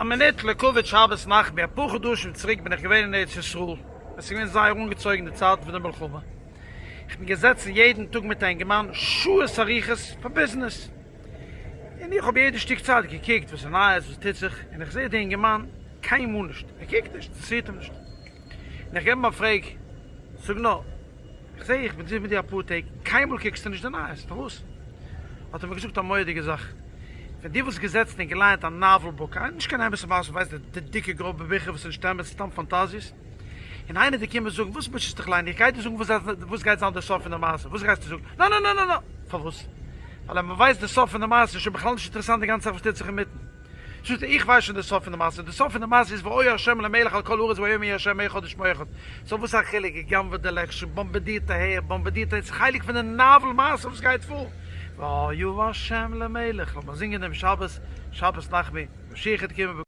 א מינוט לכבוד שבת נחמו, אפאר חדשים צוריק בין איך געווען אין ארץ ישראל, עס איז געווען זייער אנגעצויגן די צייטן פון די מלחמה, איך בין געזעצן יעדן טאג מיט א אינגערמאן שעות אריכות פאר ביזנעס, און איך האב יעדע שטיק צייט געקוקט וואס איז נייעס וואס טוט זיך, און איך זעה די אינגערמאן קיינמאל נישט, ער קוקט נישט, אינטערעסירט אים נישט, און איך געב אים א פרעג, זאג נאר, איך זעה איך בין זיך מיט דיר אפאר טעג, קיינמאל קוקסטו נישט די נייעס, פארוואס? האט ער מיר געזאגט א מורא'דיגע זאך, ווען דו וואלסט געזעצן און געלייענט א novel book, נישט קיין אמת'ע מעשה, ווייסט די דיקע גראבע ביכער וואס איז נישט אמת, סתם פאנטאזיעס, און איינער דיר קומען זאגן, וואס מוטשעסט דיך ליינען, איך גיי דיר זאגן וואס גייט זיין די סוף פון די מעשה, וואס גייסטו זאגן? נא נא נא נא נא! פארוואס? ווייל אז מען ווייסט די סוף פון די מעשה איז שוין בכלל נישט אינטערעסאנט די גאנצע זאך וואס טוט זיך אינמיטן. זאגט ער, איך ווייס שוין די סוף פון די מעשה, די סוף פון די מעשה איז והיה ה' למלך על כל הארץ ויאמר יהיה ה' אחד ושמו אחד. סאו וואס א חילוק, גע'גנב'עט די election, באמבעדירט אהער, באמבעדירט אהין, ס'איז חלק פון די novel מעשה וואס גייט פאר. והיה ה' למלך, לאמיר זינגען דעם שבת, שבת נחמו, משיח העט קומען.